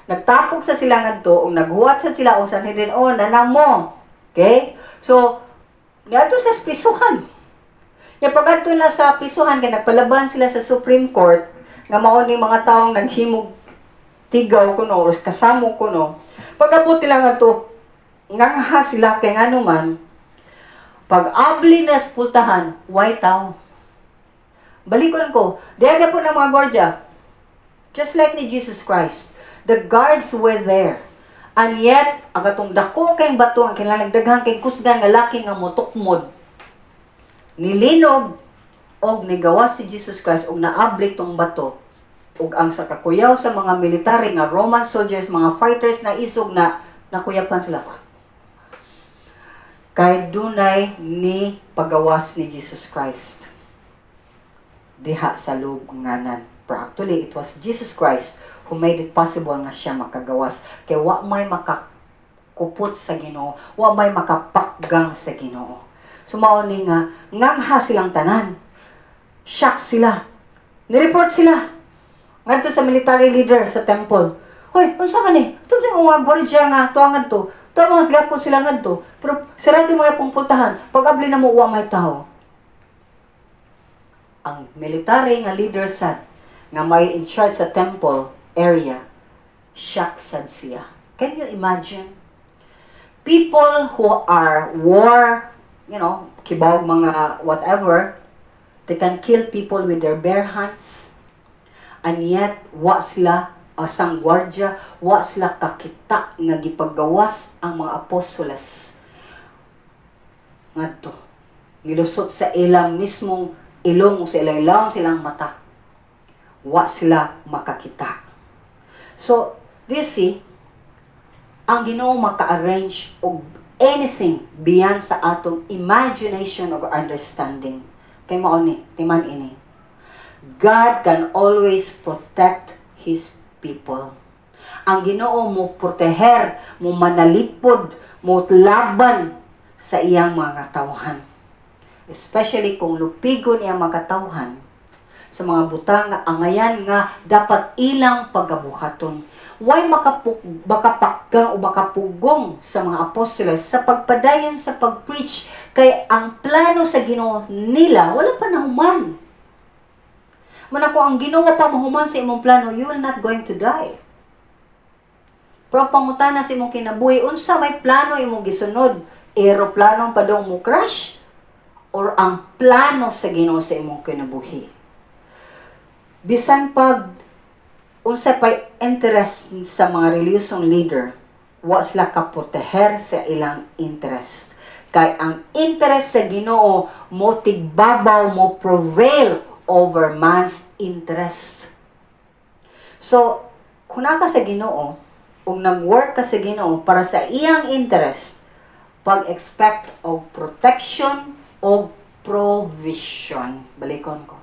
nagtapok sa sila ngadto ug naghuwat sa sila og Sanhedrin, "Oh, nanamo." Okay? So niadto sa prisuhan. Ya pag-adto na sa prisuhan kay nagpalaban sila sa Supreme Court nga mao ning mga taong naghimog tigaw kuno or kasamo kuno. Pag-abot nila ngadto, ngangha sila kay ngano man pag abli na sa pultahan, way tao. Balikon ko, diya po ng mga gwardiya. Just like ni Jesus Christ, the guards were there. And yet, ang atong dako kayong bato, ang kinahanglan daghan kay kusgan nga laki nga motukmod, nilinog og nigawas si Jesus Christ og naabli tong bato ug ang sa kakuyaw sa mga military nga Roman soldiers, mga fighters na isog na nakuyapan sila. Kay dunay ni pagawas ni Jesus Christ diha sa lubnganan. Pero actually, it was Jesus Christ who made it possible nga siya makagawas. Kay wa may makakupot sa Ginoo, wa may makapakgang sa Ginoo. So mao ni nga ngangha silang tanan. Shock sila. Ni-report sila ngadto sa military leader sa temple. "Hoy, unsa man ni? Ito yung mga gwardiya nga tuwa ngadto. Tuwa mga gapon sila ngadto. Pero sarado mga pong pultahan. Pag abli na mo, wa may tao." Ang military nga leader sad nga may in charge sa temple area, shock sad siya. Can you imagine? People who are war, kibaw mga whatever, they can kill people with their bare hands. And yet, wa sila asang gwardya, wa sila kakita nga gipagawas ang mga apostoles. Ngadto, nilusot sa ilang mismong ilong, sa ilang ilong, sa ilang mata. Wa sila makakita. So, do you see, ang Ginoo maka-arrange og anything beyond sa atong imagination or understanding. Kay mao ni, timan ini. God can always protect His people. Ang Ginoo mo proteher, mo manalipod, mo laban sa iyang mga katawhan. Especially kung lupigon iyang mga katawhan sa mga butang nga angayan nga dapat ilang pagabuhaton. Way makapakgang o makapugong sa mga apostoles sa pagpadayon sa pag-preach kay ang plano sa Ginoo nila wala pa nahuman. Mana kung ang Ginoo pa mahuman sa imong plano, you will not going to die. Pero ang pangutana sa imong kinabuhi, unsa may plano imong gisunod? Eroplanong padong mo crash? Or ang plano sa Ginoo sa imong kinabuhi? Bisan pag unsa pay interest sa mga relihiyosong leader, wa sila kaproteher sa ilang interest. Kay ang interest sa Ginoo mo tigbabaw, mo prevail over man's interest. So, kung naa ka sa Ginoo ug nag-work ka sa Ginoo para sa iyang interest, pag-expect og protection o provision. Balikon ko.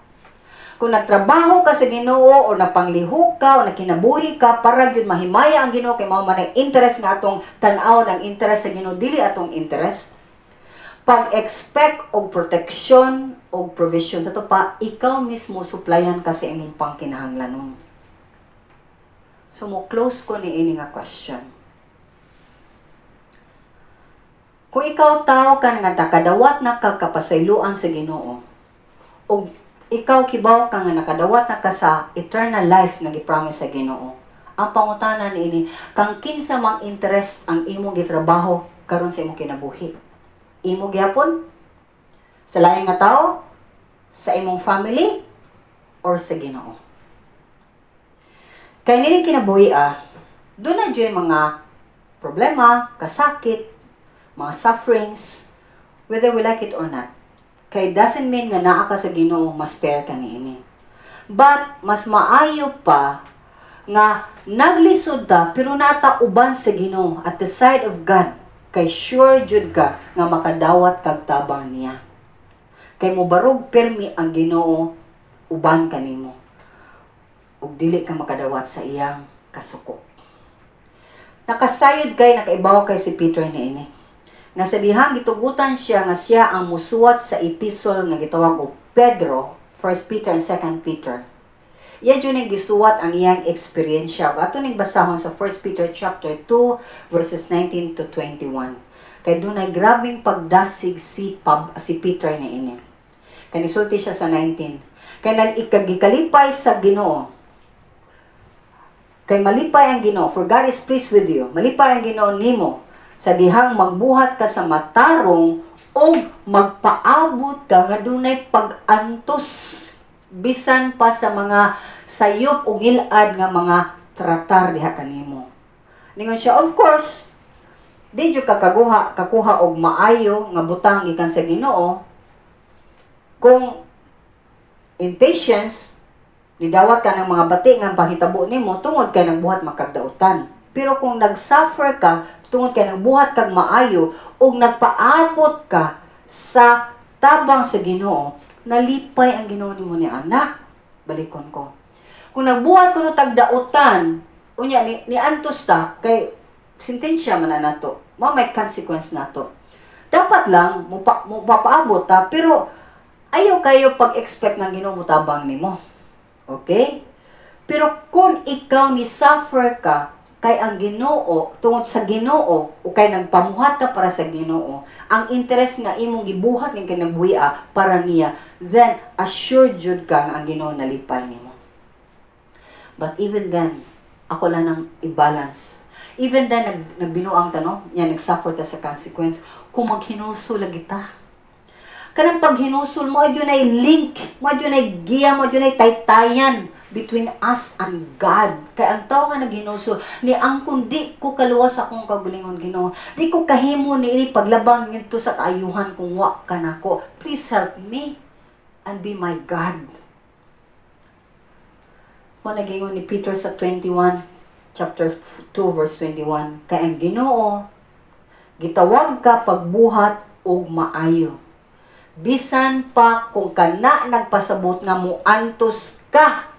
Kung nagtrabaho ka sa Ginoo o napanglihok ka o nakinabuhi ka para gyud mahimaya ang Ginoo kay mao man ang interest nga atong tan-aw ang interest sa Ginoo, dili atong interest. Pag-expect og protection og provision sa pa, ikaw mismo supplyan ka sa imong pangkinahanglanon. So mo close ko ni ini nga question. Kung ikaw tao ka nga nakadawat na ka kapasayloan sa Ginoo ug ikaw kibaw ka nga nakadawat na ka sa eternal life nga gipromise sa Ginoo. Ang pangutana niini, kang kinsa mang interest ang imong gitrabaho karon sa imong kinabuhi? Imo gyapon? Sa laing nga tao? Sa imong family? Or sa Ginoo? Kay nining kinabuhi duna juy mga problema, kasakit, mga sufferings, whether we like it or not. Kay doesn't mean nga naa ka sa Ginoo, mas spare ka niini. But mas maayo pa nga naglisod ta pero naa ta uban sa Ginoo, at the side of God, kay sure jud ka nga makadawat kag tabang niya. Kay mobarog permi ang Ginoo uban kanimo ug dili ka makadawat sa iyang kasuko. Nakasayod kay nakaibaw kay si Peter niini. Nga sa dihang gitugutan siya nga siya ang musuwat sa epistle nga gitawag og Pedro, 1 Peter and 2 Peter. Iya jud ning gisuwat ang iyang eksperyensya. Ug ato ning basahon sa 1 Peter chapter 2 verses 19 to 21. Kay dunay grabeng pagdasig si Peter niini. Kay nisulti siya sa 19. Kay nag-ikagikalipay sa Ginoo. Kay malipay ang Ginoo, for God is pleased with you. Malipay ang Ginoo nimo sa dihang magbuhat ka sa matarong o magpaabot ka nga dunay pag-antos bisan pa sa mga sayop o ngilad nga mga tratar diha kanimo. Ningon siya, of course, di jud ka kakuha og maayo nga butang gikan sa Ginoo kung in patience nidawat ka ng mga bati nga panghitabo nimo tungod kay nagbuhat man kag dautan. Pero kung nag-suffer ka tungod kay nagbuhat kag maayo ug nagpaabot ka sa tabang sa Ginoo, nalipay ang Ginoo nimo ni anak. Balikon ko. Kung nagbuhat kuno tag dautan, unya ni antos ta kay sentensya man na nato. Mao may consequence nato. Dapat lang mo papaabot ta, pero ayaw kayo pag-expect ng Ginoo motabang nimo. Okay? Pero kung ikaw ni suffer ka kay ang Ginoo, tungod sa Ginoo o kay nagpamuhat ka para sa Ginoo, ang interest nga imong gibuhat ning kinabuhia para niya, then assured jud ka nga ang Ginoo nalipay nimo. But even then, ako lang nang i-balance. Even then, nagbinuang ta, no? Nya, nag-suffer ta sa consequence. Kung maghinulsol lagi ta. Kanang paghinulsol mo, ay link, mo ay giya, mo ay taytayan between us and God. Kay ang tao nga naghinulsol, ni ang kundi ko kaluwas akong kaugalingon, Ginoo. Di ko kahimo ni ini paglabang ngadto sa kaayuhan kung wa ka nako. Please help me and be my God. Mo nagingon ni Peter sa 21, chapter 2 verse 21, kay ang Ginoo gitawag ka pagbuhat og maayo. Bisan pa kung kana nagpasabot nga muantos ka.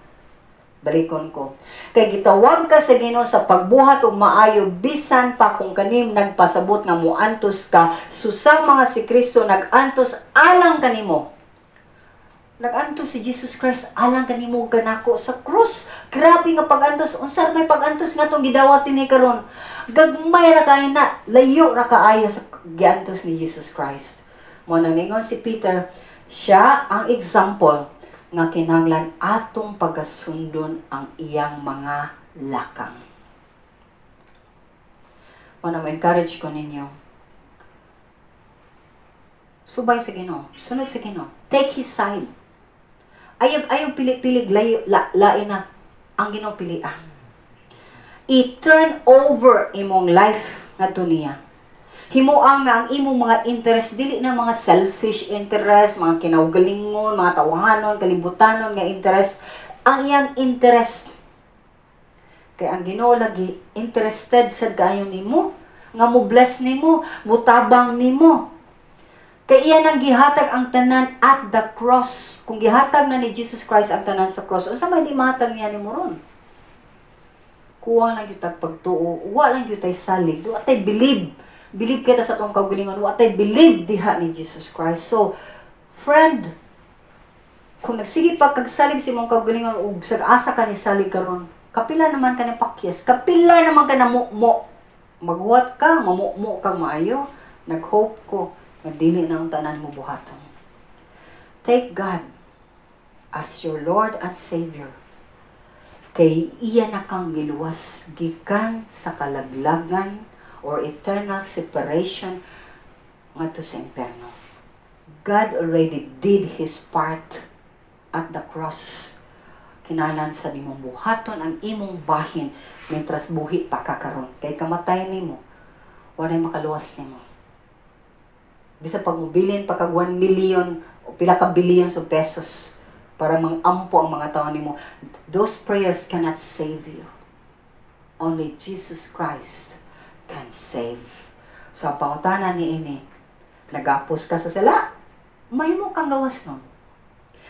Balikon ko. Kay gitawag ka sa Ginoo sa pagbuhat og maayo bisan pa kung kanim nagpasabot nga muantos ka, susama nga si Kristo nag-antos alang kanimo. Nag-antos si Jesus Christ alang kanimo kanako sa krus. Grabe nga pag-antos. Unsa may pag-antos nga tong gidawat ni karon? Gagmay ra kaayo na, layo ra kaayo sa giantos ni Jesus Christ. Mo na ningon si Peter, siya ang example nga kinahanglan atong pagasundon ang iyang mga lakang. Mo na mo-encourage ko ninyo. Subay sa Ginoo, sunod sa Ginoo. Take His side. Ayaw ayaw pili-pili layo lain na ang Ginoo pilian. I-turn over imong life ngadto niya. Himuang nga ang imong mga interest dili na mga selfish interest, mga kinaugalingon, mga tawahanon, kalibutanon nga interest, ang iyang interest. Kay ang Ginoo lagi interested sad kaayo nimo, nga mo bless nimo, mutabang nimo. Kay iya nang gihatag ang tanan at the cross. Kung gihatag na ni Jesus Christ ang tanan sa cross, unsa may di mahatag niya nimo ron? Kuwang lang gyud tag pagtuo, wa lang gyud tay salig, wa tay believe. Believe kita sa atong kaugalingon, wa tay believe diha ni Jesus Christ. So, friend, kung nagsige pa kag salig sa imong kaugalingon ug sa asa ka ni salig karon, kapila naman ka ni pakyas, kapila naman ka na mo maghuwat ka, mamumo kag maayo, nag-hope ko nga dili na ang tanan mo buhaton. Take God as your Lord and Savior. Kay iya na kang giluwas gikan sa kalaglagan or eternal separation ngadto sa impyerno. God already did His part at the cross. Kinahanglan sa nimong buhaton ang imong bahin mientras buhi pa ka karon. Kay kamatay nimo, walay makaluwas nimo. Bisa pag mobilin pa kag 1 million o pila ka billions of pesos, Para mang-ampo ang mga tao nimo. Those prayers cannot save you. Only Jesus Christ can save. So ang pangutana niini, nagapos ka sa sala, mahimo kang gawas nun.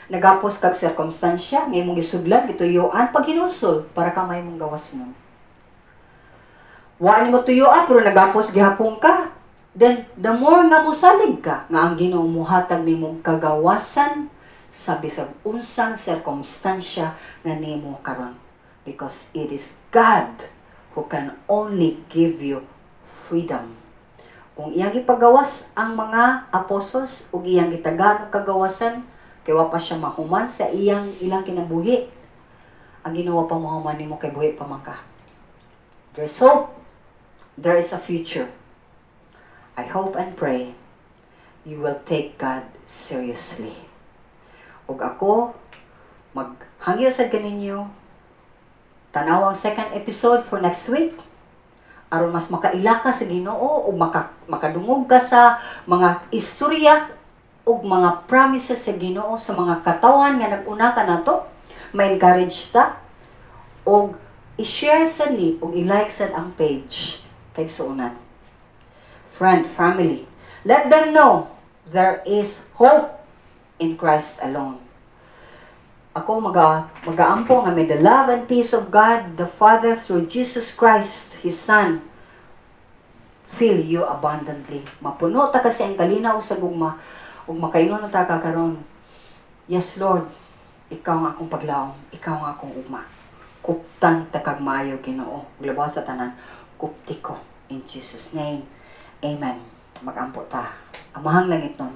Nagapos kag sirkumstansya, nga imong gisudlan, gituyuan, paghinulsol, para ka mahimong gawas nun. Wa nimo tuyuan, pero nagapos gihapon ka. Then, the more nga mosalig ka, nga ang Ginoo muhatag nimo kagawasan sa bisag unsang sirkumstansya nga nimo karon. Because it is God who can only give you freedom. Kung iyang ipagawas ang mga apostles ug iyang gitagaan og kagawasan, kay wa pa siya mahuman sa iyang ilang kinabuhi, ang Ginoo pa mahuman nimo kay buhi pa man ka. There's hope. There is a future. I hope and pray you will take God seriously. Ug ako, maghangyo sad kaninyo, tanaw ang second episode for next week, aron mas makaila ka sa Ginoo ug makadungog ka sa mga istorya ug mga promises sa Ginoo sa mga katawan nga nag-una ka nato, ma-encourage ta ug i-share sad ni ug i-like sad ang page kay suunan. Friend, family, let them know there is hope in Christ alone. Ako magaampo nga may the love and peace of God the Father through Jesus Christ His Son fill you abundantly. Mapuno ta kasi ang kalinaw sa gugma ug makaingon ta ka karon. Yes Lord, ikaw ang akong paglaom, ikaw ang akong ugma. Kuptan ta kag maayo, Ginoo. Labaw sa tanan, kupti ko in Jesus' name. Amen. Magampo ta. Amahang langitnon,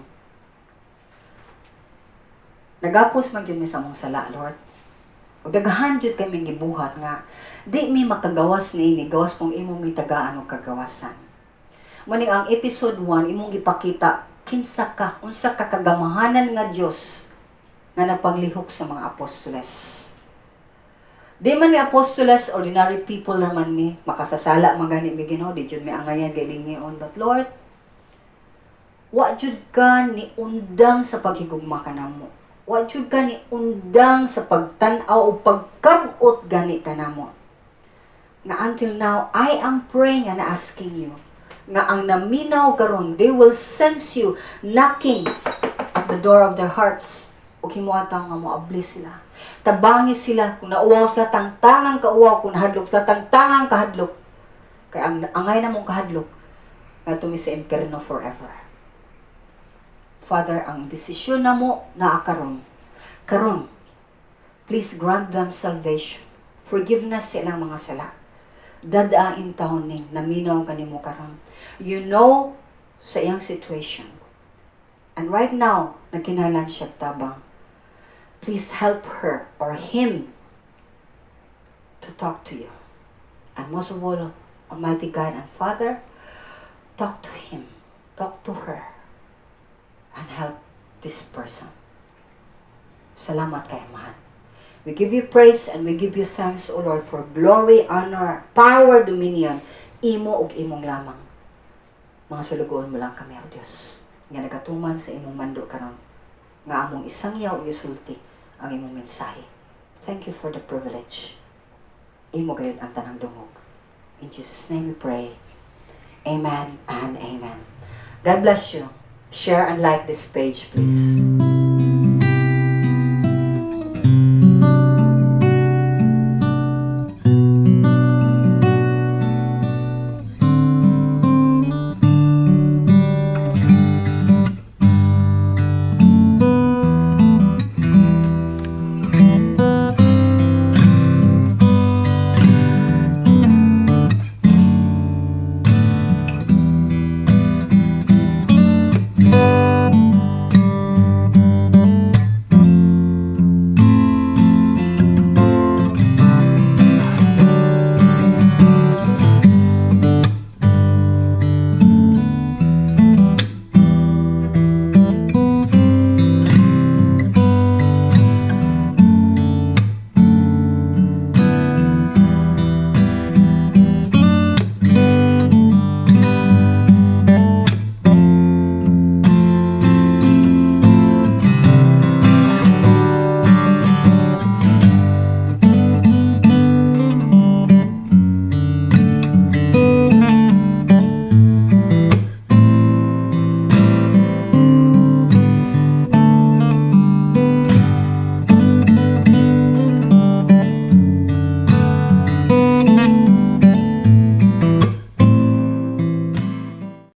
nagapos man gyud mi sa among sala, Lord. Ug daghan jud kami gibuhat nga di mi makagawas niini gawas kung imo mi tagaan og kagawasan. Maning ang episode 1 imong gipakita kinsa ka, unsa ka kagamahanan nga Dios nga napaglihok sa mga apostoles. Di man mi apostoles, ordinary people naman mi, makasasala man gani mi, Ginoo, di jud mi angayan galingion. But Lord, wa jud ka ni undang sa paghigugma kanamo. Wa jud ka ni undang sa pagtan-aw o pagkabot gani kanamo. Nga until now, I am praying and asking you nga ang naminaw karon, they will sense you knocking at the door of their hearts. Ug himuha nga moabli sila. Tabangi sila kung nauwaw sila tangtangang kauwaw, kung nahadlok sila tangtangang kahadlok. Kay ang angay namong kahadlok ngadto mi sa impierno forever. Father, ang desisyon namo naa karon. Karon, please grant them salvation, forgiveness sa ilang mga sala. Dadain taon ning naminaw kanimo karon. You know sa iyang situation. And right now, nagkinahanglan siya tabang. Please help her or him to talk to you. And most of all, Almighty God and Father, talk to him, talk to her, and help this person. Salamat kay Amahan. We give you praise and we give you thanks, O Lord, for glory, honor, power, dominion, imo ug imong lamang. Mga sulugoon mo lang kami, O Diyos, nga nagatuman sa imong mando karon nga among isangyaw ug isulti ang imong mensahe. Thank you for the privilege. Imo gayud ang tanang dungog. In Jesus' name we pray. Amen and amen. God bless you. Share and like this page, please.